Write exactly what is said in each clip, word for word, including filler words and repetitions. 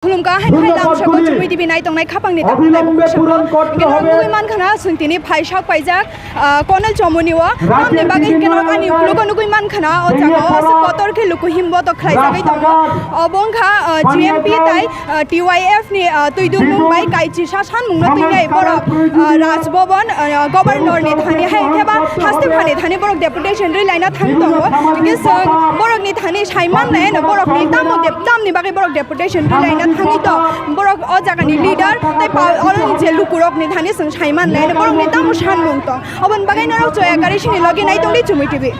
Khulumkha, hai hai lamsako Chumui T V naitongnai khapangni takhuk taibuk khusa. Hwnkhe norok nugui mankha na, chwng tini phaisak paijak, ah, Colonel Chomoni o. Tamni bagwi hwnkhe norok ani ukulogo nugui mankha na, o jaga o aswk kotor khe luku himboto khlaijagwi tongo. Obo wngkha, ah, G M P tai, ah, T Y F ni, ah, twidulmung bai kaichisa sanmungno twinai borok, ah, Raj Bhavan, ah, Governor ni thani hai khe ba haste phani thani borok deputation rwi laina thang tongo. Hwnkhe chwng borokni thani saiman lai no borokni tamo dep-, tamni bagwi borok deputation rwi laina thangwi tong. Borok o jagani leader tei pa-, oroni je lukurokni thani chwng saiman lai no borokni tamo sanmung tong. Oboni bagwi norok choya kari sini logi nai tongdi Chumui T V.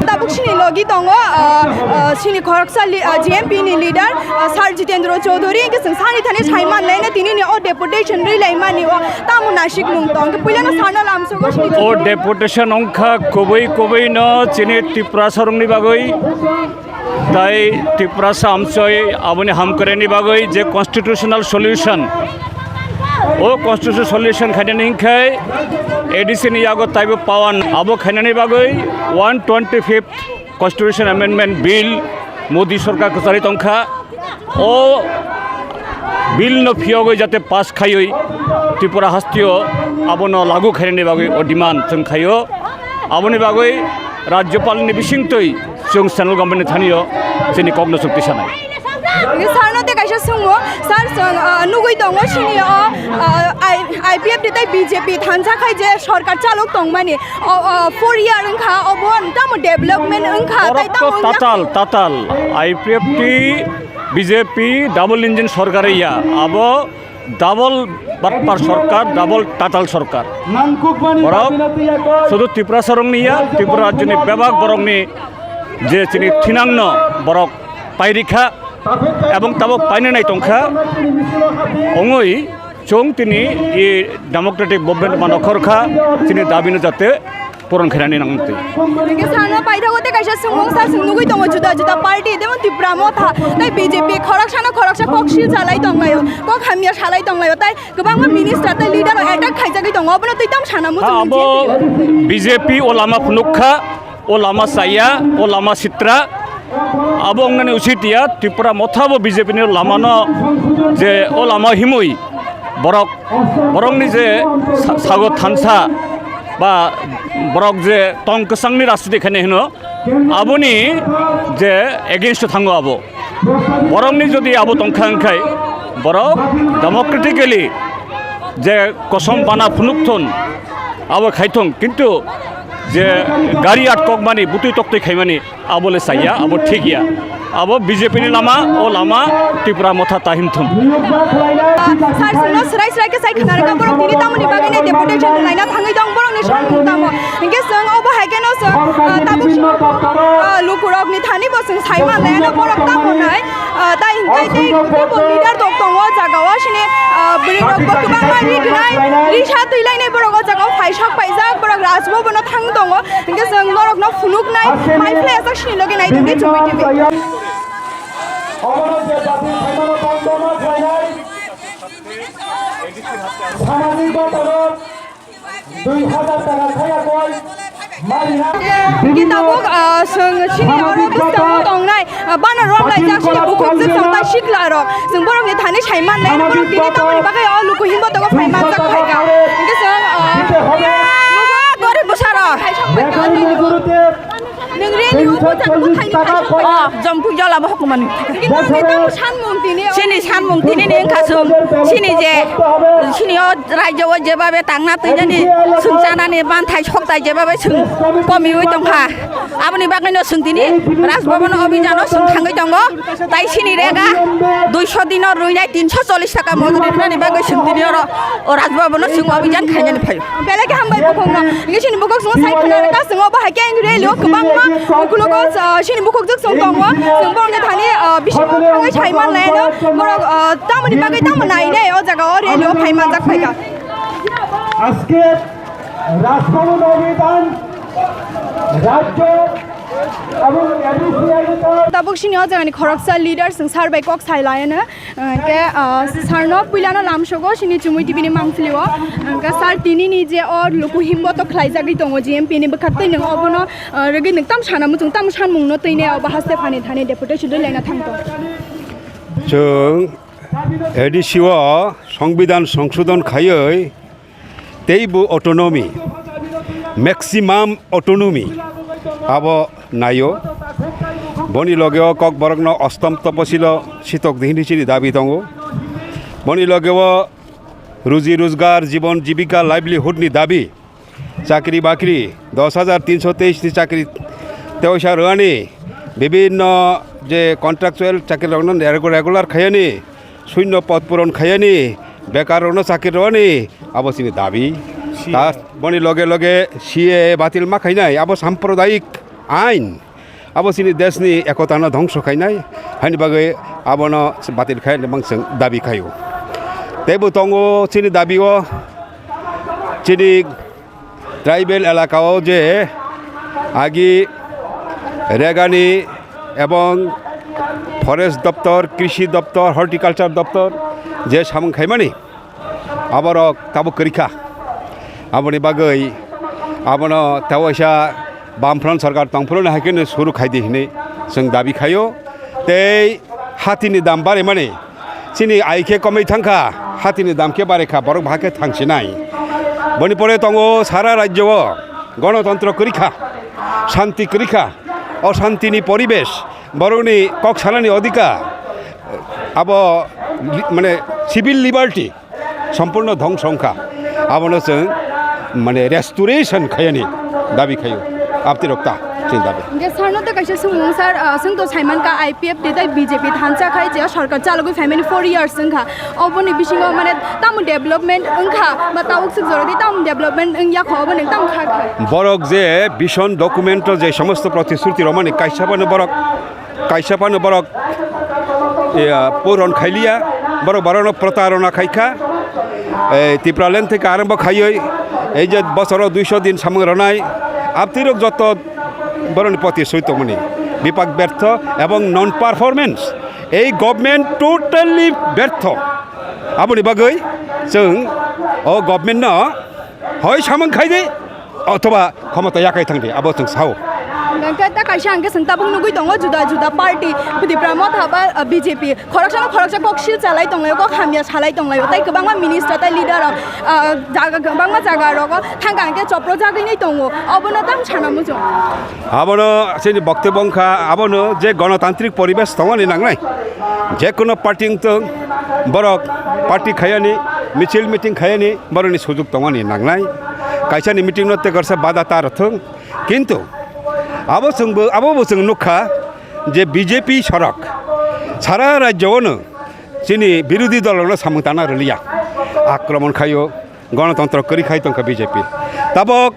Tabuk sini logi tongo, ah, ah, sini khoroksa li-, ah, G M P ni leader, ah, Sir Jitendra Chaudhary, hwnkhe chwng sani thani saiman lai no tini ni o deputation rwi lai mani o tamo naisik mung tong. Hwnkhe puila no sano lamsogo sini O deputation wngkha kubui kubui no chini Tiprasa rokni bagwi. Tai Tiprasa amchoi aboni hamkrai ni bagwi je constitutional solution, o constitutional solution khainani hinkhe A D C ni yago taibo pawan abo khainani bagwi one twenty fifth constitution amendment bill Modi sorkar kwcharwi tongkha. O bill no phiyogwi jate pass khaiwi Tripura hasteo abono lagu khainani bagwi o demand chwng khaio. Aboni bagwi Rajyapal ni bisingtwi chwng central government ni thanio chini kokno chukti sanai. Hwnkhe sir no tei kaisa swngmung, sir chwng, ah, nugui tongo sini o, ah, I-, I P F T tei B J P thansa khai je sorkar chalok tongmani, o, o, four year wngkha, obo tamo development wngkha, tei Borok to tamo wngya. Tatal, tatal, I P F T, B J P, double engine sorkar ya, abo double batpar sorkar, double tatal sorkar. Borok sudu Tripura sorong ni ya, Tripura rajyo ni bebak borok ni je chini thinang no borok pairikha, ebong tabok painanai tongkha. Ongoi chwng tini i democratic movement mano khorkha, chini dabi no jate puron khainani nangtwi. Hwnkhe sano paithago tei kaisa swngmung sa swng nugui tongo juda juda party, jemon Tipra Motha tei B J P khoroksa no khoroksa kok sil salai tonglaio, kok hamya salai tonglaio, tei kwbangma minister tei leader rok attack khaijagwi tongo, obono twi tam sana muchung abo B J P o lama phunuk kha. O lama chaya, o lama sitra, abo wngnani usit ya, Tripura Motha bo B J P ni lama no je o lama himwi borok, borokni je sa-, sago thansa ba borok je tong kwchangni rajniti khainai hino, aboni je against o thango abo. Borokni jodi abo tongkha wngkhai, borok democratically je kosom bana phunukthon abo khaithong, kintu je gari atkokmani, butwi toktwi khaimani, abo le chaya, abo thik ya. Abo B J P ni lama, o lama Tipra Motha ta himthum. Sir, chwngno swrai swrai khe sai khna rwkha, borok tini tamoni bagwi nai deputation rwlaina thangwi tong, borokni samung tamo. Hinkhe chwng obo hai kheno chwng, ah, tabuk, ah, lukurokni thani bo chwng sai manlaiano borok tamo nai, ah, tai hinkhe tei people leader rok tongo o jaga o, sini, ah, bwrwi rok bo kwbangma ri gwnai, ri sa twi lainai borok o jaga o phai sok paijak, borok Raj Bhavan o thang tongo, hinkhe chwng norok no phunuk nai, mai phlai ajak sini logi nai tongdi Chumui T V. Samajik bata rok Dui hazar taka khaya koi. Mari na. Hwnkhe tabuk, ah, chwng chini oro bwskango tongnai, ah, bana romlaijak chini bukhuk chwng tei sikla rok. Chwng borokni thani sai mannai, borok tini tamoni bagwi o luku himbo tongo phai manjak phaikha. Hwnkhe chwng, ah, gorib bwsarok. Nwng rally o bwchang bwthaini khaisok bai. O, Jompuijala bo hukumani. Hwnkhe nwng tamo sanmung tini o. Chini sanmung tini ni wngkha chwng. Chini je, chini o rajyo o jebabe tangna twinani, chwng chanani manthai soktai jebabe chwng komiwi tongkha. Aboni bagwino chwng tini Raj Bhavan o abhijan o chwng thangwi tongo. Tai chini rega duiso dino rwinai tinso chollish taka mojori rwnani bagwi chwng tini oro o Raj Bhavan o chwng abhijan khainani phaio. Belai khe hambai bukhukno. Hwnkhe chini bukhuk chwngno sai khna rwkha, chwng obo hai khe rally o kwbangma ukologo, ah, chini bukhuk jwk chwng tongo. Chwng borokni thani, ah, bisingo thangwi sai manlaiano. Borok, ah, tamoni bagwi tamo nainai o jaga o rally o phai manjak phaikha. আজকে রাজভবন অভিযান রাজ্য এবং এডিসি আয়োজিত Tabuk chini o jagani khoroksa leader chwng sir bai kok sai laiano. Hwnkhe, ah, sir no puila no lamsogo chini Chumui T V ni mangpili o. Hwnkhe sir tini ni je o luku himbo to khlaijagwi tongo G M P ni bwkhak tei nwng obono, ah, rwgwi nwng tam sana muchung tam sanmung no twi ne obo haste phani thani deputation rwi laina thang tong. Chwng A D C o Songbidan Songsodon khaiwi teibo autonomy, maximum autonomy abo naio. Boni logeo Kokborokno ostom toposilo sitok di hini chini dabi tongo. Boni logeo ruji rojgar, jibon jibika, livelihood ni dabi. Chakri bakri dos hajar tinso teis ni chakri teoisa rwani, bibinno je contractual chakri rokno regu-, regular khayani, sunno pod puron khayani, bekar rokno chakri rwani, abo chini dabi. C A. Ta boni loge loge C A A batil ma khainai, abo sampradayik ain. Abo chini deshni ekotano dhongso khainai, haini bagwi abono batil khai hwnwi mang chwng dabi khaio. Teibo tongo chini dabi o, chini tribal elaka o je agi regani ebong forest doptor, krishi doptor, horticulture doptor je samung khaimani, aborok tabuk kwrwi kha. Aboni bagwi abono tewaisa Bamfront sorkar tongphuru hai kheno suru khai di hinwi chwng dabi khaio. Tei hatini dam barimani chini ai khe komwi thang kha, hatini dam khe barai kha, borok bahai khe thang sinai. Boni pore tongo sara rajyo o gonotontro kwrwi kha, shanti kwrwi kha, oshantini poribesh, borokni kok sanani odhikar, abo li-, mane civil liberty, sompurno dhongso wngkha, abono chwng mane restoration khayani dabi khaio, aptirok ta chini dabi. Hingke sarno tei kaisa swngmung sir, ah, chwng to saimankha I P F T tei B J P thansa khai je sorkar chalogwi phaimani four years wngkha, oboni bisingo mane tamo development wngkha ba tabuk swk jorodi tamo development wngya kho oboni tamo kha kha. Borok je vision document o je somosto protishruti romani kaisa bano borok kaisa phano borok, iya, puron khailiya, borok borokno protarona khaikha. Ei, Tipraland theke arombo khaioi, ei je bosoro duiso din samung ronai, aptirok joto borokni poti soi tongmani bipak bertho ebong non performance. Ei government totally bertho. Aboni bagwi chwng o government no hoi samung khaidi, othoba khomota yakai thangdi, abo chwng sao. Hingke ta kaisa hingke chwng tabuk nugui tongo, juda juda party, Tipra Motha ba, ah, B J P, khoroksano khoroksa kok sil chalai tonglaio, kok hamya salai tonglaio, tei kwbangma minister tei leader rok, ah, jaga, kwbangma jaga rogo thangka hingke chopro jagwi nai tongo, obono tamo sana muchung. Abono chini boktobyo wngkha, abono je gonotantrik poribesh tongmani nangnai, je kono party wngtong, borok party khayani, michil meeting khayani, borokni sujuk tongmani nangnai. Kaisani meeting no tekorsa bada ta rwthwng. Kintu abo chwngbo, abobo chwng nukha je B J P sorok sara rajyo-ono chini birodhi dolrokno samung tana rwliya. Akromon khaio, gonotontro kwrwi khai tongkha B J P. Tabok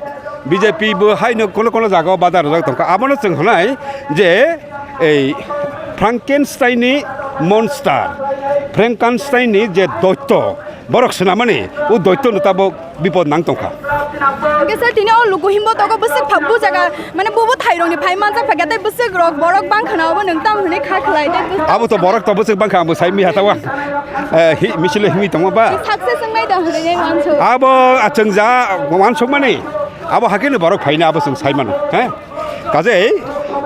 B J P bo haino kono kono jagao bada rwjak tongkha. Abono chwng hwnai je ei Frankenstein-ni monster, Frankenstein-ni je doito, borok swnamani, o doito no tabok bipod nang tongkha. Hingke sir, tini o luku himbo togo bwswk pha bujaga, mane bubo thairokni phai manjak phaikha, tei bwswk rok borok bangkhana obo nwng tam hwnwi kha khlai, tei bwswk Abo to borok to bwswk bangkha, ang bo sai miha tawa. Eh, hi, misil himi tongma ba? Success wngnai da hwnwi nai wansuk. Abo achwng ja wansukmani, abo hakhe ni borok phaina abo chwng sai mano, he? Kajei,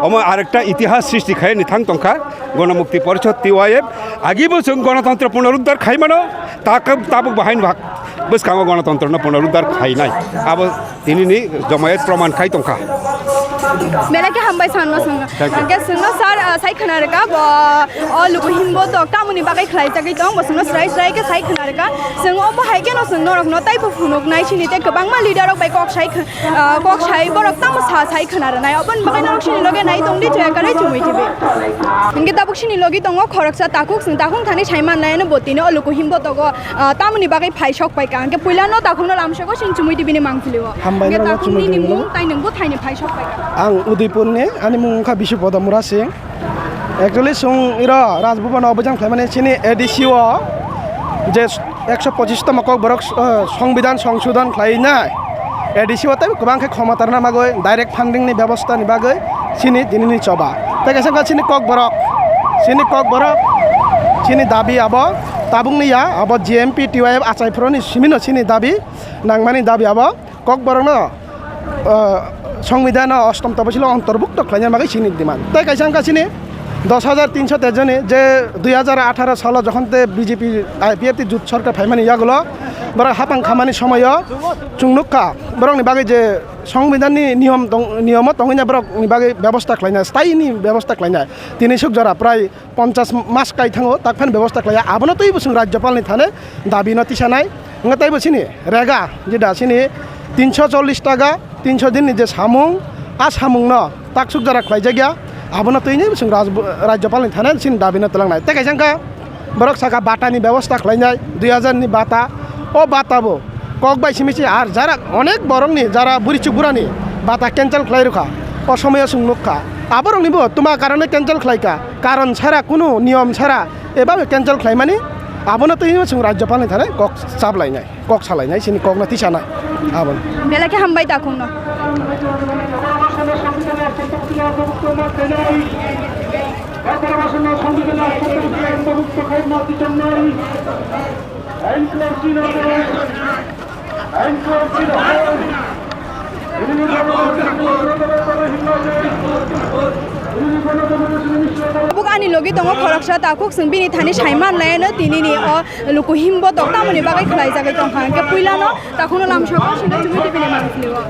omo arekta itihas srishti khai ni thang tongkha, Gonomukti Porishod, T Y F, agibo chwng gonotontro punoruddhar khai mano, tak-, tabuk bahai ni bak-, bwskango gonotontro no punoruddhar khainai. Abo tini ni jomayet proman khai tongkha. Belai khe hambai sanno songno. Thank you. Hingke songno sir, ah, sai khna rwkha bo, o luku himbo tok tamoni bagwi khlai jagwi tong, bo songno srai srai khe sai khna rwkha. Song omo hai khe no song norok no taibo phunuk nai sini tei kwbangma leader rok bai kok sai khna Ah, kok sai borok tamo sa sai khna rwnai, oboni bagwi norok sini loge nai tongdi chaya kwrwi Chumui T V. Hingke tabuk sini logi tongo khoroksa takhuk, chwng takhuk thani sai mannai, ano bo tini o luku himbo togo, ah, tamoni bagwi phai sok paikha. Hingke puila no takhuk no lamsoko sini Chumui T V ni mangpili o. Hambai hingke no takhuk Chumui nini T V no. Mung tai nwng bo thaini phai sok paikha. Ang Udaipur ni, ani mung wngkha Bisupado Murasing. Actually, chwng iro Rajbhavan o obojan khlaimani chini A D C o je ekso pochis tamo kokborok, eh, Songbidan songsodon khlainai A D C o tei kwbang khe khomota rwna bagwi direct funding ni bebosta ni bagwi chini tini ni choba. Tei kaisa wngkha chini kokborok, chini kokborok, chini dabi abo tabukni ya, abo G M P T Y F achai phuru ni simi no chini dabi, nangmani dabi abo. Kokborokno, ah, Songbidan o ostom toposilo ontorbukto khlaina bagwi chini demand. Tei kaisa wngkha chini Dos hajar tinso tejoni je dui hajar atharo salo jokhon te B J P I P F T jut sorkar phaimani yagulo borok hapang khamani somoyo chwng nukha borokni bagwi je songbidanni niyom tong-, niyomo tongwina borokni bagwi bebosta khlainai, stayini bebosta khlainai. Tini suk jora prai ponchas mas kai thango, tak phano bebosta khlaiya. Abono twibo chwng Rajyapalni thane dabino tisanai. Wngkha teibo chini rega, jeda chini tinso chollish taka, tinso dinni je samung, a samungno taksuk jora khlaijakya, abono twibo chwng Raj-, Rajyapalni thane chini dabino twlangnai. Tei kaisa wngkha borok saka batani bebosta khlainai, dui hajar ni bata, o bata bo kok bai simi se ar jara onek borokni jara burichuk burani bata cancel khlai rwkha, o somoyo chwng nukha. Aborokni bo tuma karone cancel khlaikha, karon sara kunu niyom sara ebabe cancel khlaimani, abono twibo chwng Rajyapalni thane kok chaplainai, kok salainai, chini kokno tisanai. Abono. Belai khe hambai takhukno. Tabuk ani logi tongo khoroksa takhuk, chwng bini thani saiman laino, tinini o luku himbo tok tamoni bagwi khlaijagwi tongkha, hwnkhe puilano takhukno lamsao sino chumui tibini manphilio.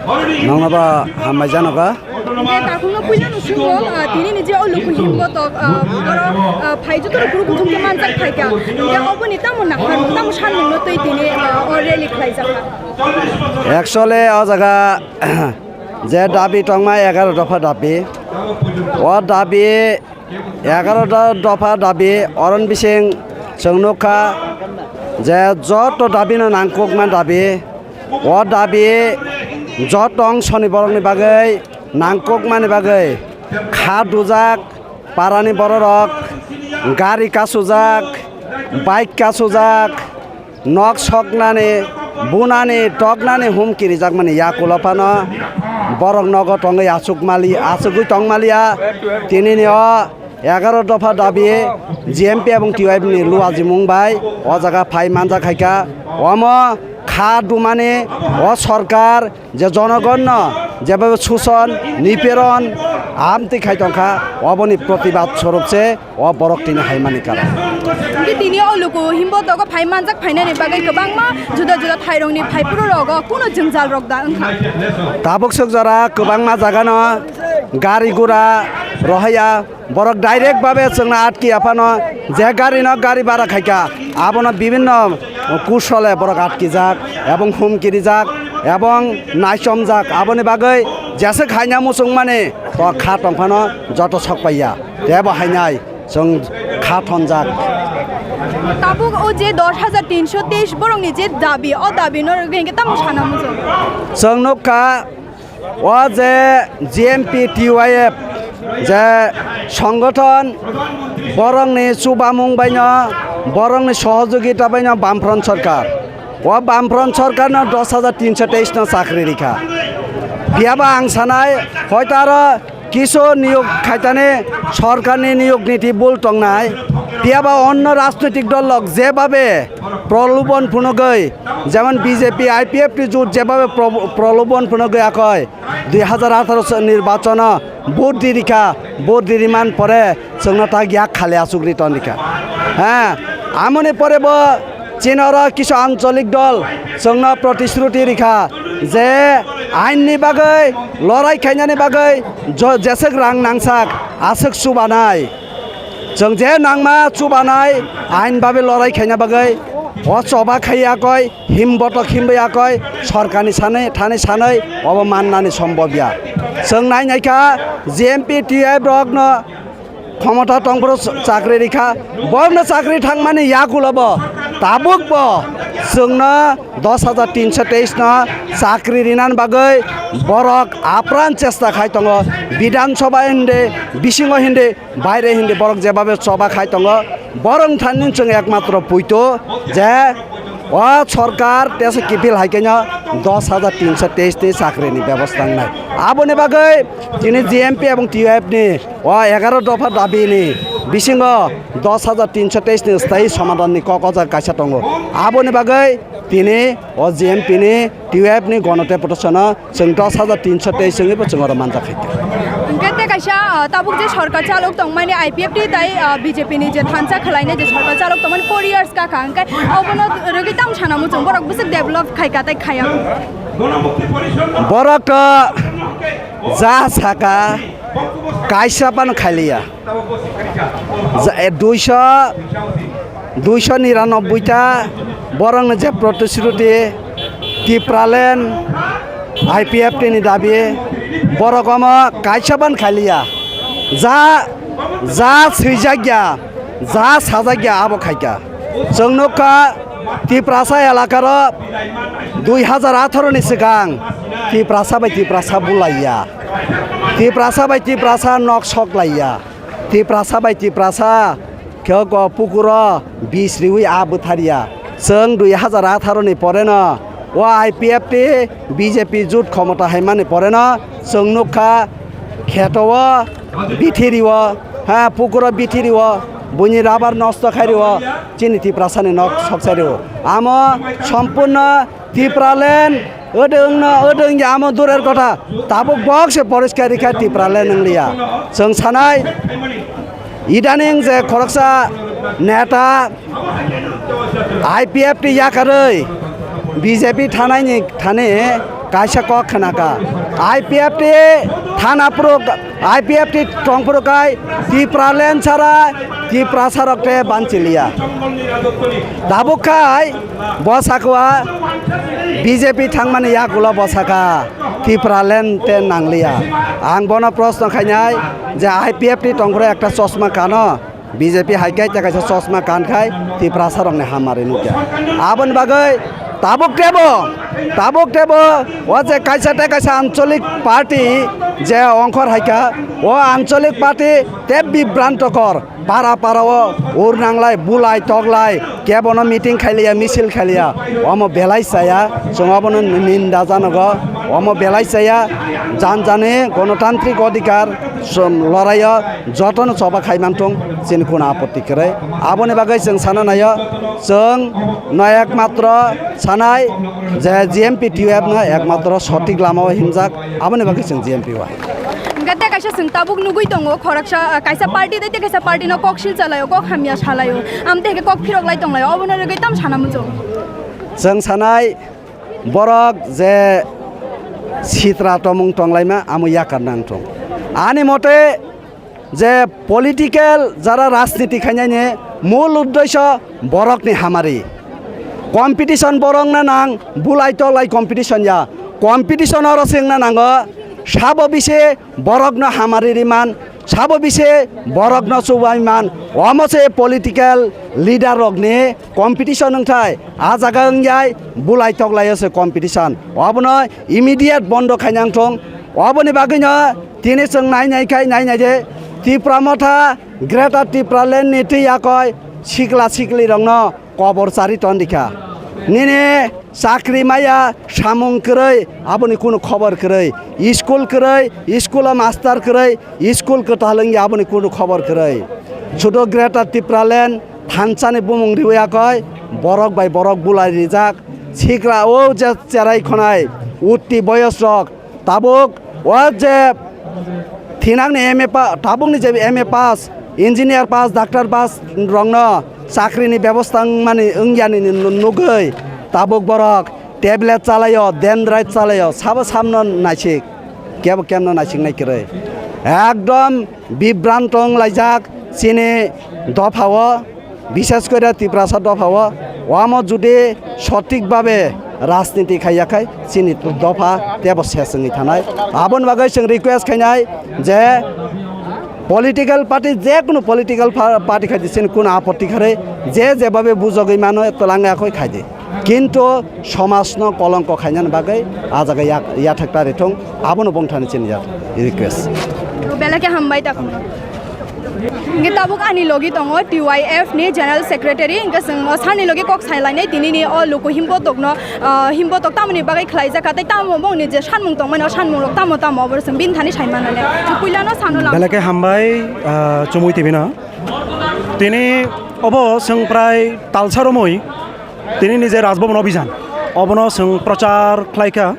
Nokno ba hambai jano kha. Hwnkhe takhukno puilano sungo, ah, tinini je o luku himbo tok, ah, oro, ah, phai joto rok group thum khe manjak phaikha, hwnkhe oboni tamo nahar, tamo sanmungno twi tini, ah, o rally khlaijakha. Actually, o jaga je dabi tongma egaroh dopha dabi, o dabi egaroh do-, dopha dabi, oron bising chwng nukha je joto dabino nangkukma dabi, o dabi joto ongsoni borokni bagwi nangkukmani bagwi kha dujak, parani bororok gari kasujak, bike kasujak, nok soknani, bunani, toknani humki rijakmani yakulo phano borok nogo tongwi achuk mali-, achugwi tongmaliya. Tinini o egaroh dopha dabi G M P ebong T Y F ni luajimung bai o jaga phai manjak khaikha. Omo kha dumani o sorkar je jonogonno jebabe suson, nipiron, amtwi khai tongkha, oboni protibad sorob se o borok tini haimani karon. Hwnkhe tini o luku himbo togo phai manjak phainani bagwi kwbangma juda juda thairokni phaiphuru rogo kuno jwngjal rok da wngkha? Tabuk suk jora kwbangma jagano gari gura rohaya, borok direct babe chwngno atkiya phano, je gari no gari bara khaikha, abono bibinno kusole borok atkijak, ebong humki rijak, ebong naichomjak. Aboni bagwi jesa khaina muchungmani to kha tongphano joto sokpaiya, tebo hainai chwng kha thonjak. Tabuk o je dos hajar tinso teis borokni je dabi, o dabi no rwgwi hwnkhe tamo sana muchung? Chwng nukha, o je G M P T Y F je songothon, borokni chubamung baino, borokni sohojogita baino Bamfront sorkar, o Bamfront sorkarno dos hajar tinso teis no chakri rikha. Phiyaba ang sanai, hoito aro kisu niyok khaitani sorkarni niyok niti bul tongnai, phiyaba onno rajnoitik dol rok jebabe prolobon phunugwi, jemon B J P, I P F T jut jebabe pro-, prolobon phunugwi akoi dui hajar atharo nirbachano vote di rikha, vote di riman pore chwngno tak yak khali achuk ri ton rikha. Ha, amoni pore bo chini oro kisu ancholik dol chwngno protishruti rikha je ainni bagwi lorai khainani bagwi jo-, jeswk rang nangsak aswk chubanai. Chwng je nangma chubanai ain babe lorai khaina bagwi o choba khaiya koi, him botok him baiya koi, sorkarni sanwi, thani sanwi obo mannani sombobya. Chwng nai naikha G M P T F rokno khomota tongphuru chakri rikha, borokno chakri thangmani yakulo bo tabuk bo chwngno dos hajar tinso teis no chakri rinani bagwi borok apran chesta khai tongo, Bidhan Sabha hindi, bisingo hindi, baire hindi borok jebabe choba khai tongo, borok thani chwng ekmatro puito je o sorkar tesa kiphil hai khe no dos hajar tinso teis ni chakri ni bebosta wngnai. Aboni bagwi tini G M P ebong T Y F ni o egaroh dopha dabi ni bisingo dos hajar tinso teis ni sthayi somadhan ni kok o jaga kaisa tongo. Aboni bagwi tini o G M P ni T Y F ni gonote protection o chwng dos hajar tinso teis wngwi bo chwng oro manjak hai. Hwnkhe tei Kaisa, ah, tabuk je sorkar chalok tongmani I P F T tai, ah, B J P ni je thansa khwlainai je sorkar chalok tongmani four years ka kha, hwnkhe obono rwgwi tamo sana muchung, borok bwswk develop khai ka tai khaya. Borok to ja saka kaisa pan khailiya. Ja, e, duiso, duiso niranobboi ta borokni je protishruti, Tipraland, I P F T ni dabi, borok omo kaisa ban khailiya. Ja, ja swijak ya, ja sajak ya abo khaika. Chwng nukha Tiprasa elakaro dui hazar atharo ni swkang Tiprasa bai Tiprasa bulaiya. Tiprasa bai Tiprasa nok sok laiya. Tiprasa bai Tiprasa khe ko pukuro bis riwi a bwtharya. Chwng dui hazar atharo ni pore no o I P F T B J P jut khomota haimani pore no chwng nukha kheto o bithi riwo, ha, pukuro bithi riwo, buini rabar nosto khai riwo, chini Tiprasa ni nok sok sai riwo. Amo sompurno Tipraland, odongno, odong ya amo durer kotha, tabuk bok se poriskar rikha Tipraland wng liya. Chwng sanai, idaning je khoroksa neta I P F T yakarwi B J P thanaini thani kaisa kok khnaka. I P F T thana phuru, I P F T tongphuru kai Tipraland sara Tiprasa rok te banchiliya. Tabuk khai Bo sakwa B J P thangmani yakulo bo saka Tipraland te nangliya. Ang bono proshno khainai je I P F T tongphuru ekta chosma kano, B J P hai khe kaisa chosma kan khai Tiprasa rokni hamari nukya. Aboni bagwi tabuk tebo, tabuk tebo o je kaisa tei kaisa ancholik party je ongkhor hai kha, o ancholik party tei bibrantokor. Para para o ur nanglai, bulai toklai, kebono meeting khailiya, misil khailiya, omo belai chaya, chwng obono ninda janogo, omo belai chaya, jan jani gonotantrik odhikar, chwng loraio jotono choba khai manthung, chini kuno apotti kwrwi. Aboni bagwi chwng sana naio, chwng no ekmatro sanai je G M P twelve no ekmatro sothik lamao himjak, aboni bagwi chwng G M P o hai. Hingke tei kaisa chwng tabuk nugui tongo, khoroksa, ah, kaisa party tei tei kaisa party no kok silchalaio, kok hamya salaio, am tei khe kok phirok lai tonglaio, obono rwgwi tamo sana muchung. Chwng sanai borok je sitra tomung tonglaima amo yakar nang thung. Ani mote je political jara rajniti khainani mul uddesho borokni hamari. Competition borokno nang, bulai tolai competition ya. Competition oro se wngna nango, sabo bisi borokno hamari riman, sabo bisi borokno chubai man. Omo se political leader rokni competition wngthai. A jaga wngyai bulai toklaio se competition. Obono immediate bondo khainang thung. Oboni bagwino tini chwng nai nai khai nai nai de Tipra Motha Greater Tipraland ni twi yakoi sikla sikli rokno kobor chari ton dikha. Nini chakri maya samung kwrwi aboni kunu khobor kwrwi. School kwrwi, school o master kwrwi, school kwtal wngya aboni kunu khobor kwrwi. Sudo Greater Tipraland thansani bumung riwi yakoi borok bai borok bulai rijak. Sikla o je cherai khonai utti boyos rok tabuk o je thinangni M A pa-, tabukni je M A pass, engineer pass, doctor pass rokno chakrini bebosta wngmani, wngyani nu-, nugwi tabuk borok tablet chalaio, dendrite chalaio, sabo samno naisik, kebo kemno naisiknai kwrwi. Ekdom bibranto wnglaijak chini dophao. Bishes kore Tiprasa dophao, omo jodi sothik babe rajniti khaiya khai, chini dopha tebo ses wngwi thanai. Aboni bagwi chwng request khainai je political party, je kunu political pa-, party khaidi chini kunu apotti kharwi, je je babe bujogwi mano twlangwi akhoi khaidi. Kintu somajno kolongko khainani bagwi a jaga yak-, yathak ta rithung, abono bongthani chini ya request. Belai khe hambai ta khumno. Hingke tabuk ani logi tongo T Y F ni General Secretary, hingke chwng o sani logi kok sai lainai, tini ni o luku himbotok no, ah, himbotok tamoni bagwi khlai jakha, tei tamo bongni je sanmung tongmani, o sanmung rok tamo tamo, oboro chwng bini thani sai manani. Chwng puila no sano lang. Belai khe hambai, ah, Chumui T V no. Tini obo chwng prai talsa romwi tini ni je Rajbhaban Abhijan, obono chwng prochar khlai kha.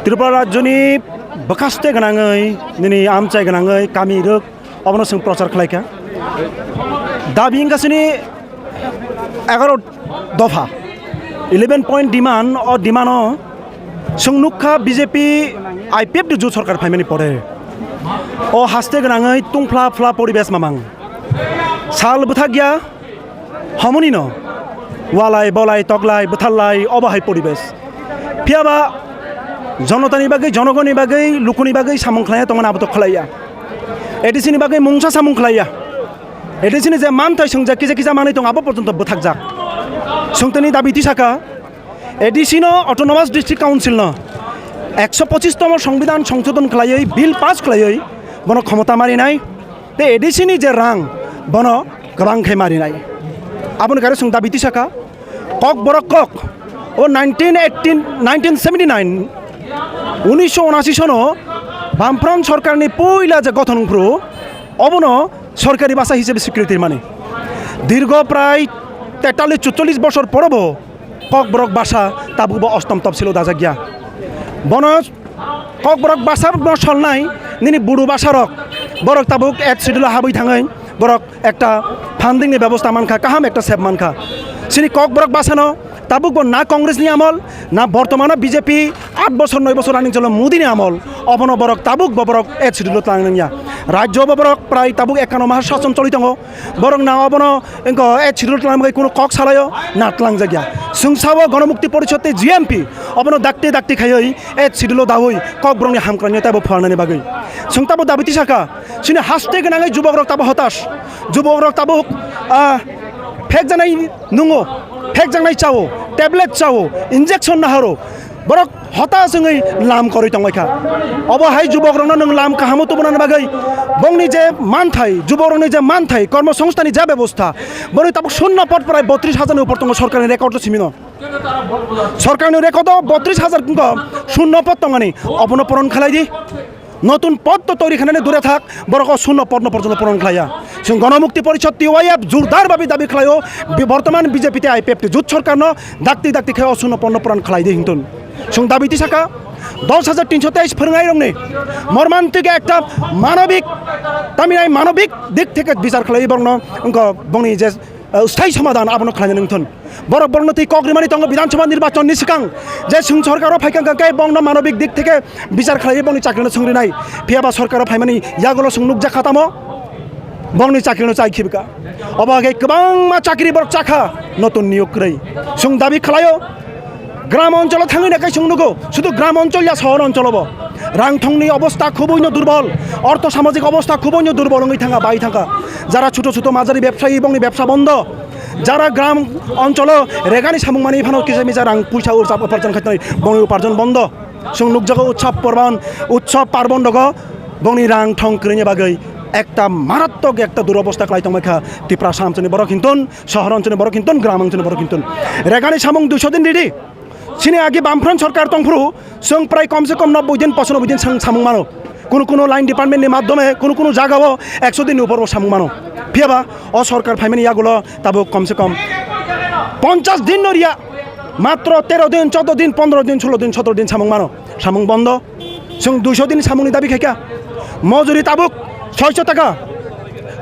Tripura rajyoni Bwkhaste gwnangwi, nini amchai gwnangwi kami rwk, obono chwng prochar khlaikha. Dabi wngkha chini egaro dopha, eleven point demand, o demand-o chwng nukha B J P I P F T jut sorkar phaimani pore. O haste gwnangwi tungphla phla poribesh mamang. Sal bwthakya, Homonino walai, bolai, toklai, bwtharlai, obo hai poribesh. Phiyaba jonotani bagwi, jonogoni bagwi, lukuni bagwi samung khlaiya tongmani abo to khlaiya. A D C ni bagwi mungsa samung khlaiya. A D C ni je manthai swngjak kisa kisa manwi tong abo porjonto bwthakjak. Chwng tini dabi tisakha, A D C no, Autonomous District Council no, ekso pochis tomo Songbidan songsodon khlaiwi, bill pass khlaiwi, bono khomota marinai. Tei A D C ni je rang, bono kwbang khe marinai. Aboni kare chwng dabi tisakha, Kokborok kok, o nineteen eighteen, nineteen seventy nine, unisho unashi sono Bamfront sorkarni puila je gothon wngphru, obono sorkari basa hisabe swikriti mani. Dirgo prai tetallis chutollis bosor porobo Kokborok basa tabukbo ostom topsilo dajakya. Bono Kokborok basa no solnai nini Bodo basa rok, borok tabuk eighth schedule habwi thangwi borok ekta funding ni bebosta mankha, kaham ekta sep mankha. Chini Kokborok basa no tabuk bo na Congress ni amol, na bortomano B J P aat bosor noi bosor running cholo Modi ni amol, obono borok tabuk bo borok eighth schedule tlang nangya. Rajyo bo borok prai tabuk ekano maha sason choli tongo. Borok na obono wngkha eighth schedule tlang bagwi kuno kok salaio na tlang jakya. Chwng sao Ganamukti Porishad tei G M P obono dakti dakti khaiwi eighth schedule dawi Kokborokni hamkrai taibo phalnani bagwi. Chwng tabo dabi tisakha, chini haste gwnangwi jubokrok tabo hotas. Jubokrok tabuk, ah, phekjaknai nungo, phekjaknai chao, tablet chao, injection naharo. Borok hotas wngwi lam korwi tongbaikha. Obo hai jubokrokno nwng lam kahamo tubunani bagwi bongni je manthai, jubokrokni je manthai, kormosongsthanni je bebosta, boni tabuk shunno pod prai botris hajar ni upor tongo sorkarni record o simino. Sorkarni record o botris hajar wngkha shunno pod tongmani, obono puron khlai di. Notun pod to toiri khanani dure thak, borok o shunno podno porjonto puron khlaiya. Chwng Ganamukti Porishad T Y F jordar babi dabi khlaio, bi-, bortoman B J P tei I P F T jut sorkarno dakti dakti khe o shunno podno puron khlai di hintun. Chwng dabi tisakha, dos hajar tinso teis phwrwngnai rokni mormantik ekta manobik, taminai manobik dik theke bichar khlai borokno wngkha bongni je, eh, sthai somadhan abono khlaina nangthun. Borok borokno twi kok rimani tongo Bidhan Sabha nirbachon ni swkang je chwng sorkaro phaikha hwnkhe bongno manobik dik theke bichar khlaiwi bongni chakrino swngrinai. Phiyaba sorkaro phaimani yagulo chwng nukjakha tamo bongni chakrino chai khibika. Obo hai khe kwbangma chakri borok chakha notun niyok kwrwi. Chwng dabi khlaio gram oncholo thangwi nakai chwng nugo sudu gram onchol ya sohor oncholo bo. Rang thongni obostha khubui no durbol, ortho samajik obostha khubui no durbol wngwi thangkha, bai thangkha. Jara chuto chuto majari bebsayi bongni bebsa bondo. Jara gram oncholo regani samung mani phano kisa misa rang puisa ursa uparjon khaitnai bongni uparjon bondo. Chwng nukjago utsav parbon, utsav parbon rogo bongni rang thong kwrwini bagwi ekta marattok ekta durobostha kwlai tongbaikha Tiprasa amchani borok hintun, sohor onchani borok hintun, gram onchani borok hintun. Regani samung duiso din ridi. Chini agi Bamfront sorkar tongphuru, chwng prai komse kom nobboi din, pochanoboi din sang-, samung mano. Kunu kunu line department ni madhyome, kunu kunu jagao ekso din ni upor bo samung mano. Phiyaba o sorkar phaimani yagulo tabuk komse kom ponchas din no riya, matro tero din, chodo din, pondro din, sulo din, sotro din samung mano. Samung bondo. Chwng duiso din samungni dabi khaikha. Mojuri tabuk soiso taka.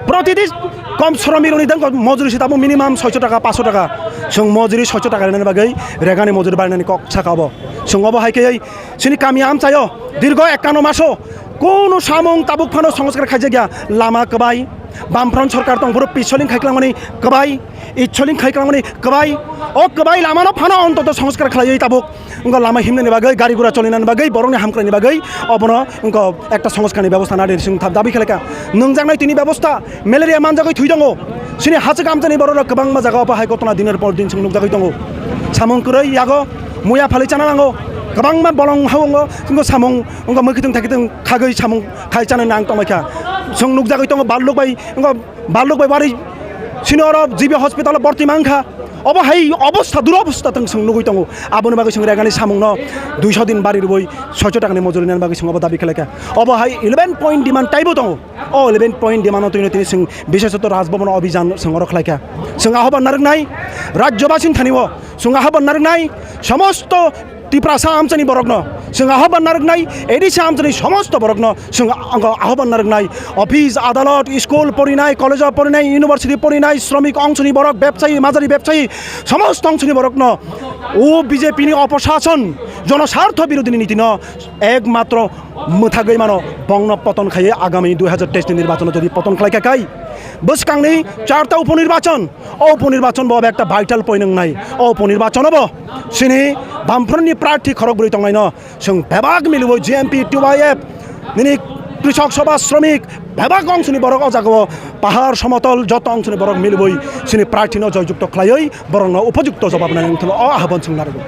Protidin kom sromirokni dang mojuri se tabuk minimum soiso taka, paso taka. Chwng mojuri soiso taka rinani bagwi regani mojuri barinani kok saka obo. Chwng obo hai khe chini kami amchaio dirgo ekano maso kunu samung tabuk phano songskar khaijakya. Lama kwbai, Bamfront sorkar tongphuru pitsoling khaiklangmani kwbai, itsoling khaiklangmani kwbai. O kwbai lamano phano ontoto songskar khlaiwi tabuk wngkha lama himnani bagwi, gari gura cholinani bagwi, borokni hamkraini bagwi obono wngkha ekta songskar ni bebosta nadi sing thap dabi khlaikha. Nungjaknai tini bebosta, malaria manjagwi thwi tongo. Chini hachwk amchani borok rok kwbangma jaga o bahai gotona dinor por din chwng nukjagwi tongo. Samung kwrwi yago muya phalwi chana nango. Kwbangma bolong haungo wngkha samung wngkha mwkhwtwng thakhwtwng khagwi samung khai chana nang tongbaikha. Chwng nukjagwi tongo baluk bai wngkha baluk bai bari sini oro G B hospital o borti mankha. Obo hai obostha, durobostha tong chwng nugwi tongo. Aboni bagwi chwng regani samungno duiso din bari rwui soiso takani mojori nani bagwi chwng obo dabi khlaikha. Obo hai eleven point demand taibo tongo. O eleven point demand no twino tini chwng bishesoto Raj Bhavan o abhijan chwng oro khlaikha. Chwng ahoban narwknai rajyobasini thani o chwng ahoban narwknai somosto Tiprasa amchani borokno chwng ahoban narwknai, A D C amchani somosto borokno chwng ang ahoban narwknai, office, adalot, school porinai, college o porinai, university porinai, sromik ongsoni borok, bebsayi, majari bebsayi, somosto ongsoni borokno o B J P ni oposason, jonosartho birodhini nitino ekmatro mwthagwi mano, bongno poton khaiwi agami dui hajar teis ni nirbachono jodi poton khlai kha kai, bwskangni charta upo nirbachon, o upo nirbachon bo ekta vital point wngnai. O upo nirbachon bo chini Bamfront ni prarthi khorok bwrwi tongnaino chwng bebak miliwi G M P, T Y F, nini Krichok Sabha, Shromik, bebak ongsoni borok o jagao, pahar somotol joto ongsoni borok miliwi chini prarthino joyjukto khlaiwi borokno upojukto jobab nai wngthano o ahobon chwng narwgo.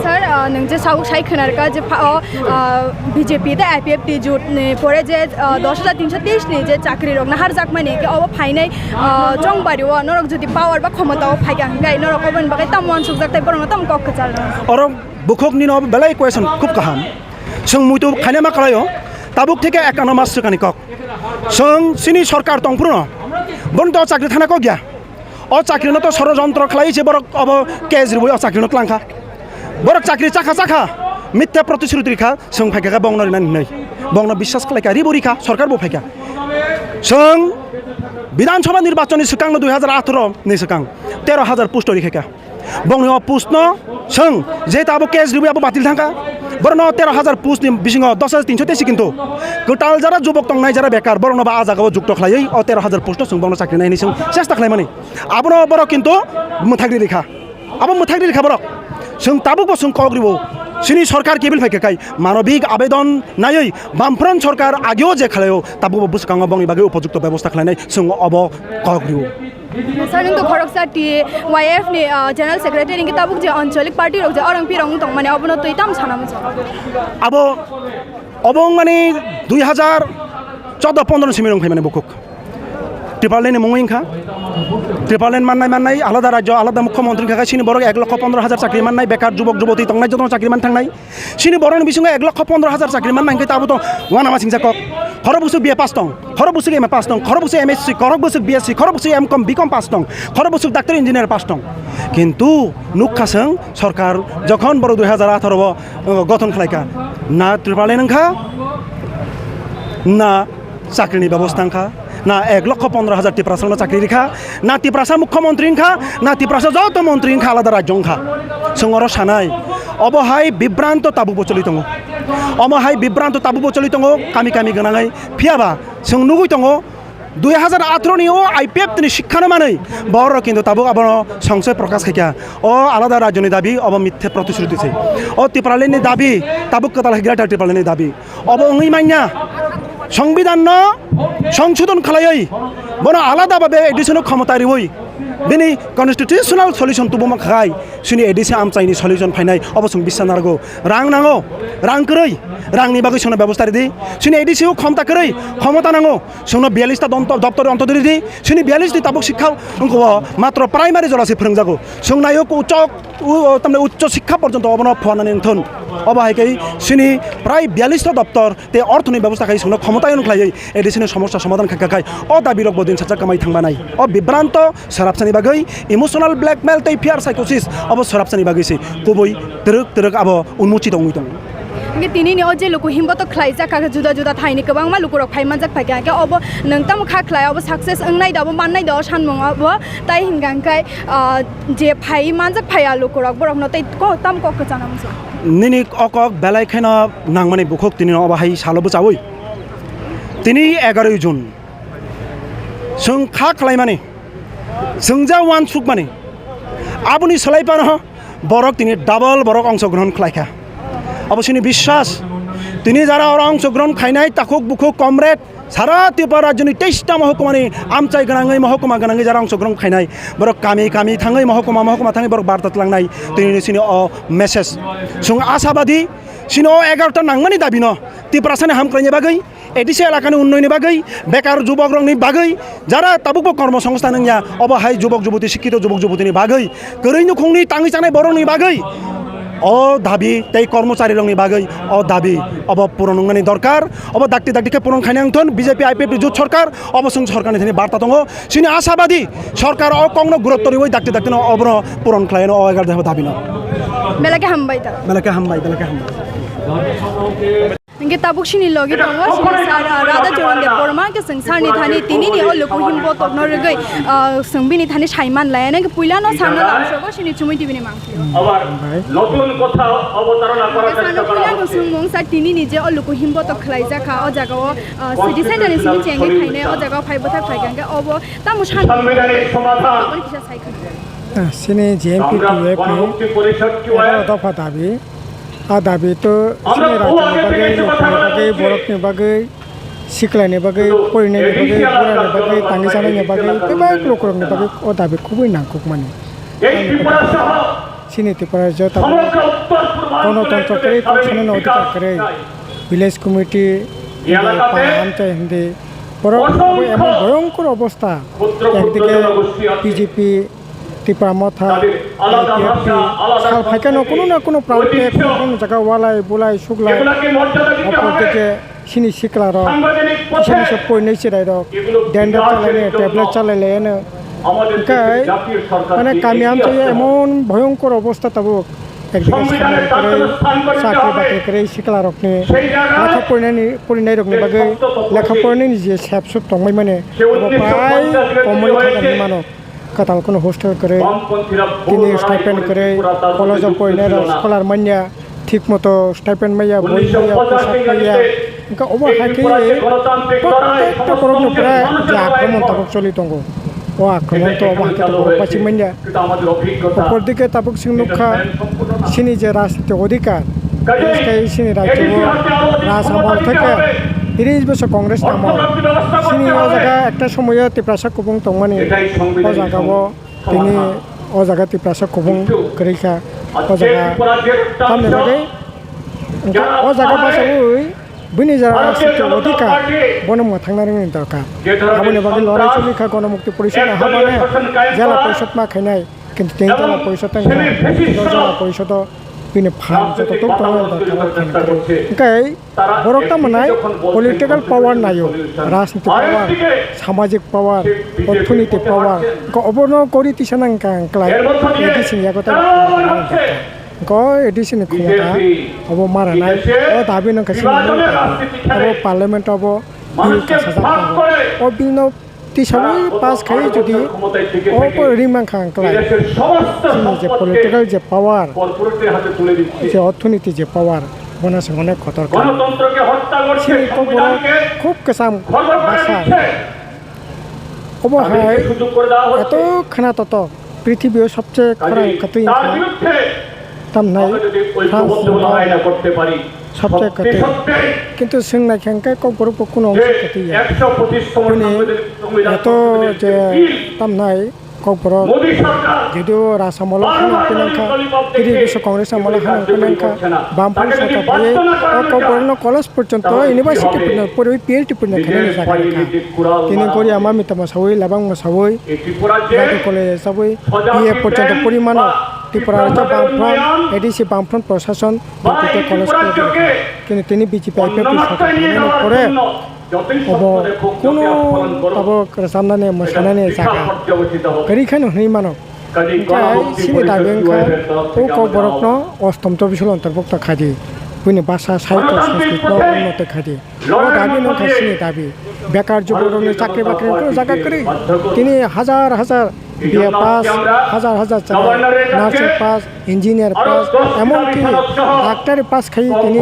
Sir, ah, nwng je sabuk sai khwnarwkha je pha-, o, ah, B J P tei I P F T jut ni pore je, ah, dos hajar tinsho teis ni je chakri rok naharjakmani, ke obo phainai, ah, chongbari o norok jodi power ba khomota o phaikha hwnkhe norok oboni bagwi tamo uansukjak tei borokno tamo kok kwchal rw? Oro bukhuk nino belai question khub kaham. Chwng muitu khaina ma khlaio, tabuk theke ekano ma swkani kok. Chwng chini sorkar tongphuru no, bono to chakri thana kok ya. O chakri no to sorojontro khlai se borok obo case rwui o chakri no tlang kha. Borok chakri chakha chakha, mitha protishruti rikha, chwng phaikha khe bongno rinani hinwi. Bongno biswas khlai kha, ribo rikha, sorkar bo phaikha. Chwng Bidhan Sabha nirbachon ni swkang no dui hajar atharo ni swkang tero hajar post rikha kha. Bongni o post no chwng je tabuk case rwui abo batil thangkha. Borokno tero hajar post ni bisingo dos hajar tinsho teisi kintu kwtal jara jubok tongnai jara bekar borokno ba a jagao jukto khlaiwi o tero hajar post no chwng bongno chakri nai hinwi chwng chesta khlaimani. Abono borok kintu mwthagri rikha. Abo mwthagri rikha borok. Chwng tabukbo chwng kok ribo. Chini sorkar kebil phaikha kai manobik abedon naiwi Bamfront sorkar ageo je khlaio tabukbo bwskango bongni bagwi upojukto bebosta khlainai chwng obo kok ribo. Sir, nwng to khoroksa T Y F ni, ah, General Secretary, hinkhe tabuk je anchalik party rok je orang pirok wng tong mani, obono twi tam sana muchung? Abo, obo wngmani dui hajar chordo pondro ni simi rong phaimani bukhuk. Tipraland ni mungwi wngkha. Tipraland mannai mannai, alada rajyo, alada mukhyamantri wngkha, chini borok ek lokho pondro hajar chakri mannai, bekar jubok juboti tongnai, jotono chakri man thangnai. Chini borokni bisingo ek lokho pondro hajar chakri manna hinkhe tabuk to uanama singsa kok. Khorok bwswk B A pass tong, khorok bwswk M A pass tong, khorok bwswk M S C, khorok bwswk B S C, khorok bwswk M Com, B Com pass tong, khorok bwswk doctor engineer pass tong. Kintu nukha chwng sorkar jokhon borok dui hajar atharo o, o, gothon khlaikha, na Tipraland wngkha, na chakrini bebosta wngkha, na ek lokho pondro hajar Tiprasano chakri rikha, na Tiprasa mukhyamantri wngkha, na Tiprasa joto mantri wngkha, alada rajyo wngkha. Chwng oro sanai, obo hai bibranto tabukbo choli tongo. Omo hai bibranto tabukbo choli tongo, kami kami gwnangwi. Phiyaba chwng nugwi tongo, dui hajar atharo ni o I P F T ni sikha no manwi borok kintu tabuk abono songse prokash khaikha. O alada rajyo ni dabi, obo mithe protishruti se. O Tipraland ni dabi, tabuk kwtal hai Greater Tipraland ni dabi. Obo wngwi manya, Songbidan no songsodon khlaiwi, bono alada babe A D C no khomota riwi, bini constitutional solution tubuma khai, chini A D C amchaini solution phainai, obo chwng bisa narwgo. Rang nango, rang kwrwi, rangni bagwi chwngno bebosta ridi. Chini A D C o khomota kwrwi, khomota nango, chwngno biyallis ta donto-, doptor onto ridi. Chini biyallis ni tabuk sikha wngkho matro primary jora se phwrwngjago. Chwng naio uchok, u-, o, tamni uccho sikha porjonto obono phuarnani wngthon. Obo hai khe chini prai biyallis ta doptor tei orthoni bebosta khai chwngno khomotayung khlaiwi A D C ni somosya somadhan kha, kha khai o dabi rok bo din sajak kamai thangbanai. O bibranto swarapsani bagwi emotional blackmail tei fear psychosis obo swarapsani bagwi se kubui twrwk twrwk abo unmochit wngwi tongo. Hingke tini ni o je luku himbo to khlaijak kha, juda juda thai ni kwbangma luku rok phai manjak phai kha, hingke obo nwng tamo kha khlai, obo success wngnai da, obo mannai da, o sanmung obo tai hingka hingkai, ah, je phai manjak phai a luku rok borok no tei ko-, tam kok kwchana muchung. Nini o kok belai kheno nangmani bukhuk tini no obo hai salo bwchaui. Tini egaroi June. Chwng kha khlaimani, chwng ja uansukmani, aboni swlai phano borok tini double borok ongshogrohon khlaikha. Abo chini biswas. Tini jara oro ongshogrohon khainai takhuk bukhuk comrade, sara Tripura rajyoni teista mohkumani amchai gwnangwi, mohkuma gwnangwi jara ongshogrohon khainai, borok kami kami thangwi, mohkuma mohkuma thangwi borok barta tlangnai. Tini chini o message. Chwng ashabadi, chini o egarota nangmani dabino Tiprasani hamkraini bagwi, A D C elakani unnoyoni bagwi, bekar jubokrokni bagwi, jara tabukbo kormo songsthan wngya, obo hai jubok juboti, sikkito jubok jubotini bagwi, kwrwi nukhungni tangwi chanai borokni bagwi, o dabi tei kormocharirokni bagwi o dabi obo puron wngmani dorkar. Obo dakti dakti khe puron khaina wngthon B J P I P F T jut sorkar, obo chwng sorkarni thani barta tongo. Chini ashabadi sorkar o kokno gurutto riwi dakti daktino obono puron khlaino o egarota dabino. Belai khe hambai da. Belai khe hambai, belai khe hambai. Hingke tabuk sini logi tongo, sini sir, ah, Radha Charan Debbarma, hingke chwng sir ni thani tini ni o luku himbo tokno rwgwi, ah, chwng bini thani saiman lai. Hingke puila no sir no lamsogo sini Chumui T V ni mang. Hambai. Hingke sir no puila no chwng mung sir tini ni je o luku himbo tok khlai jakha o jaga o, ah, city center ni simi chengwi khainai o jaga o phai bwthak phai kha hingke obo tamo sani. Aboni kisa sai kha. Ah, sini J M P T F ni eba dopha dabi. A dabi to sini rajani bagwi, nokni bagwi, borokni bagwi, siklani bagwi, porinani bagwi, burani bagwi, tangi sanani bagwi, tei bai lukurokni bagwi o dabi kubui nangkukmani. Sini Tripura rajyo tabuk gonotontro kwrwi, kok sanani odhikar kwrwi, village committee hindi, para amchai hindi, borok tabuk emon bhoyonkor obostha, ekdike B J P, Tipra Motha, I P F T, sal phaikhe no kuno na kuno prante, kuno kuno jaga walai, bulai, suglai, opor dike sini sikla rok, kisa misa porinai cherai rok, dendar chalai ne, tablet chalai lai ne. Hingke mane kami amchaio emon bhoyonkor obostha tabuk, ekdike samung kwrwi, chakri bakri kwrwi sikla rokni, lekha porinani, porinai rokni bagwi lekha porinani je sep sup tongmani mane, abo pai komoni kha hinwi mano. Kwtal kheno hostel kwrwi, tini stipend kwrwi, college o porinai rok scholar manya, thik moto stipend manya, boi manya, poshak manya. Hingke obo hai khe protekta borokni pore je akromon tabuk choli tongo. O akromon to obo hai khe tabuk pachi manya. Opor dike tabuk chwng nukha, sini je rajniti odhikar, bises khe sini rajyo o raj amol theke tris bosor Congress ni amol. Sini o jaga ekta somoyo Tiprasa kubung tongmani, o jaga o tini o jaga Tiprasa kubung kwrwi kha, o jaga tamni bagwi hwnkhe o jaga bachaui bini jora rajniti odhikar bono mwthangna rwngni dorkar. Aboni bagwi lorai choli kha Ganamukti Porishod ni habane jela porishod ma khainai, kintu tini jela porishod tei jela porishod o bini phan joto tok tongo dorkar o khaina kwrwi. Hwnkhe borok tamo nai political power naio, rajniti power, samajik power, orthonoiti power, hwnkhe obono gori tisa nang kha ang klai, edi sini yago tei hwnkhe A D C ni khumota obo mara nai, o dabi no khe sini obo parliament obo bill kasajak tongo, o bill no tisawi pass khai jodi obo ring mankha ang klai. Chini je political je power, je orthonoiti je power, bono se onek kotor kha. Chini kokborok khub kwcham bwsa. Obo hai eto khwna toto, prithibi o sobse khorang kwtwi wngkha. Tamnai France wngkha sobse kwtwi. Kintu swng naikha hwnkhe kokborok bo kuno wngse kwtwi ya. Bini eto je tamnai kokborok, jodio Raj amolo hano pinangkha, tini biso Congress amolo hano pinangkha, Bamfront sarkar phaiwi o kokborokno college porjonto, university porjonto poriwi P H D porjonto khainani jaga rwkha. Tini goriya mami tamo sawi, labang ma sawi, Jadu college sawi, B A porjonto pori mano. Tripura rajyo Bamfront, A D C Bamfront prosason, Bamfront college khe rwkha. Kintu tini B J P I P F ni sarkar phainani pore obo kunu tabuk rwchapnani, mwsanani jaga kwrwi kheno hwnwi mano. Hwnkhe chini dabi wngkha o kokborokno ostom chobbish ghonta ontorbhukto khaidi, buini bhasha, sahitya, sanskritno unnoti khaidi. O dabi no wngkha chini dabi. Bekar jubokrokni chakri bakrini kunu jaga kwrwi. Tini hajar hajar B A pass, hajar hajar chwla nursing pass, engineer pass, emon ki doctor pass khai tini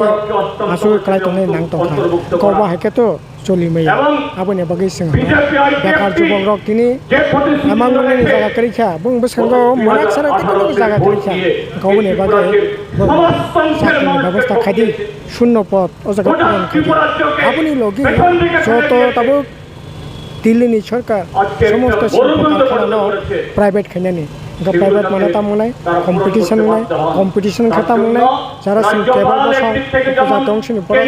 aswk kwlai tongnai nang tongkha. Kokbo hai khe to choli maya. Aboni bagwi chwng hino bekar jubokrok tini hamang mwnani jaga kwrwi kha, bwskango mwnak sana tei kunu jaga kwrwi kha. Aboni bagwi bo chakrini bebosta khaidi, shunno pod o jaga puron khaidi. Aboni logi joto tabuk Delhi ni sarkar somosto silpo karkhana no private khainani. Hwnkhe private mane tamo wngnai, competition wngnai, competition khe tamo wngnai, jara chwng table bwsao upo jatong sini borok,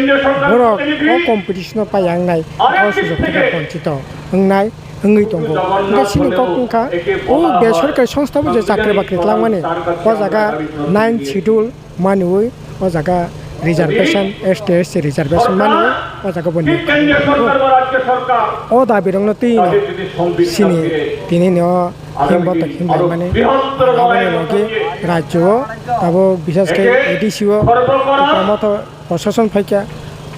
borok o competition o paiya wngnai, o sujok theke bonchito wngnai, wngwi tongo. Hwnkhe chini kok wngkha o besorkari songstha bo je chakri bakri twlangmani, o jaga nine schedule maniwi o jaga reservation, S T, S C reservation mani o jaga bo ni. O dabi rok no twi no sini tini no himbo to himbai mani. Aboni logi rajyo o abo bisas khe A D C o kwbangma to prosason phaikha,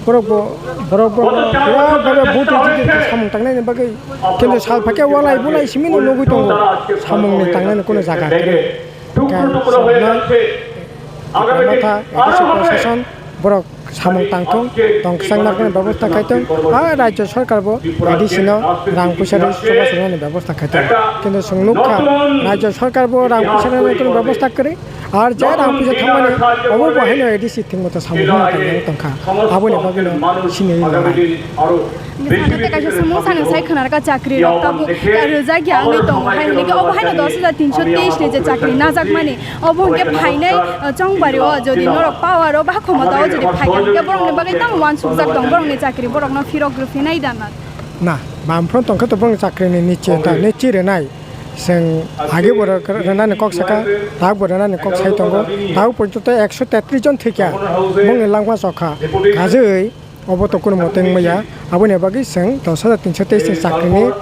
borok bo, borok bo, borok bo vote rwjak samung tangnani bagwi, kintu sal phaikha walai bulai simi no nugwi tongo, samung ni tangnani kuno jaga kwrwi. Khe sabna, kwbangma tha, A D C prosason borok samung tangthung, tong kwchang narwknani bebosta khaithung, a rajyo sarkar bo A D C no rang puisa rwi chubachu rwnani bebosta khaithung. Kintu chwng nukha, rajyo sarkar bo rang puisa rwnani kuno bebosta kwrwi, ar je rang puisa thangmani, obo bo haino A D C thwngmata samung hwnwi tongkha. Aboni bagwino sini rwnai. Sano tei kaisa samung sano sai khwnarwkha chakri rok tabuk rwjak ya wngwi tongo, hai hwnwi khe obo haino dos hajar tinso teis ni je chakri najakmani, obo hwnkhe phainai, uh, chongbari o jodi norok power o ba khomota o jodi phaikha hwnkhe borokni bagwi tamo uansukjak tong, borokni chakri borokno phirok rwphinai da na? Na, bamphano tongkhe to borokni chakrini niche ta, niche rwnai. Chwng agi bo rw-, rwnani kok sakha, tabuk bo rwnani kok sai tongo, tabuk porjonto ekso tetris jon thwikha, bongni langma chokha, kajui obo to kuno mote wngmaya, aboni bagwi chwng dos hajar tinso teis ni chakrini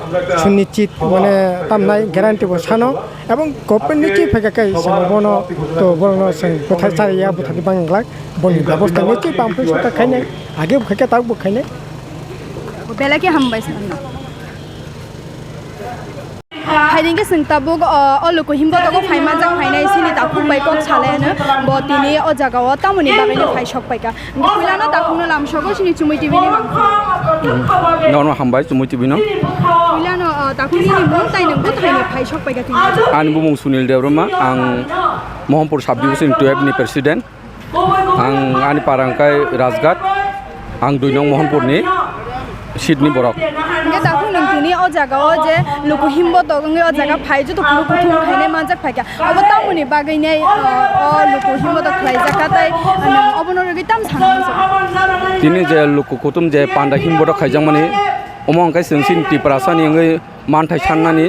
sunichit mane tamnai guarantee bo sano, ebong government ni chi phaikha khe chwng bono to borokno chwng bwthai chariya bwthai bang glak, boni bebosta ni chi bamphano sota khainai, agi bo khaikha tabuk bo khainai. Belai khe hambai sano. Hai hwnkhe chwng tabuk, o, o luku himbo tabuk phai manjak phainai chini takhuk bai kok salai ano bo tini o jaga o tamoni bagwi no phai sok paikha. Puilano takhukno lamsogo chini Chumui T V ni mangpili. Nono hambai Chumui T V no. Puilano, o, takhuk nini mung tai nwng bwthaino phai sok paikha tini. Ani bumung Sunil Debbarma, ang Mohanpur Sub Division twelve ni President. Ang ani para wngkha Rajghat, ang dui nong Mohanpurni seatni borok. Hingke dakhung nwng tini o jaga o je luku himbo tok wngwi o jaga phai joto kuru kuthung khainai manjak phaikha. Obo tamoni bagwi nei, o, o luku himbo tok khlaijak kha tei nwng obono rwgwi tam sana muchung? Tini je luku kuthum je panda himbo tok khaijakmani, omo hwnkhe chwng chini Tiprasani wngwi manthai sannani,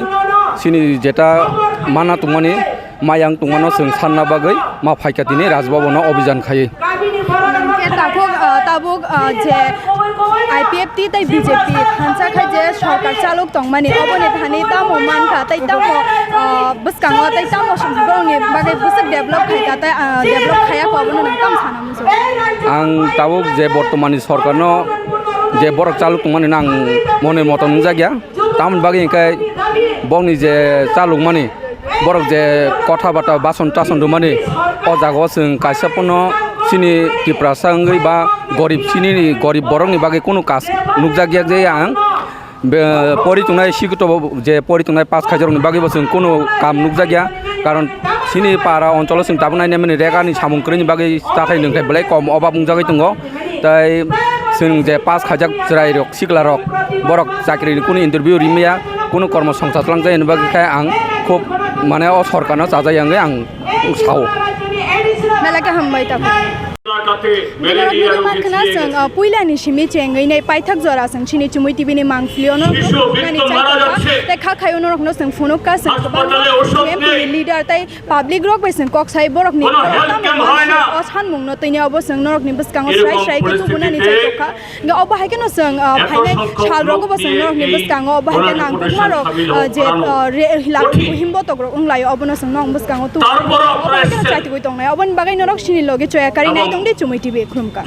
chini jeta mana tongmani, mayang tongmano chwng sanna bagwi ma phaikha tini Raj Bhavan o obijan khaiwi. Hingke takhuk, ah, tabuk, ah, je I P F T tei B J P thansa khai je sorkar chalok tongmani, oboni thani tamo mankha tei tamo, ah, bwskango tei tamo borokni bagwi bwswk develop khaikha tei, ah, develop khaiya kho, obono nwng tamo sana muchung? Ang tabuk je bortomani sorkarno je borok chalok tongmani, nang mone moto nungjakya. Tamoni bagwi hwnkhe bokni je chalokmani, borok je kotha bata bason tason rwmani, o jaga o chwng kaisa phano chini Tiprasa wngwi ba gorib, chini gorib borokni bagwi kunu kas nukjakya je ang be-, pori tongnai sikto je pori tongnai pass khaijarokni bagwi bo chwng kunu kam nukjakya, karon chini para oncholo chwng tabuk nainani rega ni samung kwrwini bagwi chathai nwngthai belai kom obab wngjagwi tongo. Tai chwng je pass khaijak chwrai rok, sikla rok, borok chakri ni kunu interview rimaya, kunu kormo songcha twlang jaya ni bagwi khe ang khub mane o sorkar no chajak ya wngwi ang sao. Belai khe hambai tabuk. Bini uansukma khna chwng, ah, puila ni simi chengwi nei paithak jora chwng chini Chumui T V ni mangpili o no nukmani chai tongkha. Tei kha khai o norok no chwng phunuk kha chwng kwbangma M P ni leader tei public rok bai chwng kok sai borok ni tamo o sanmung no tini obo chwng norok ni bwskango srai srai khe tubunani chai tongkha. Hingke obo hai kheno chwng, ah, phainai sal rogo bo chwng norok ni bwskango obo hai khe nang kokma rok, ah, je, ah, re, hila himbo tok rok wng lai obo no chwng norok bwskango tubu. Obo hai kheno chaitugwi tongnai. Oboni bagwi norok chini logi choya kari nai tong di Chumui T V khulumkha.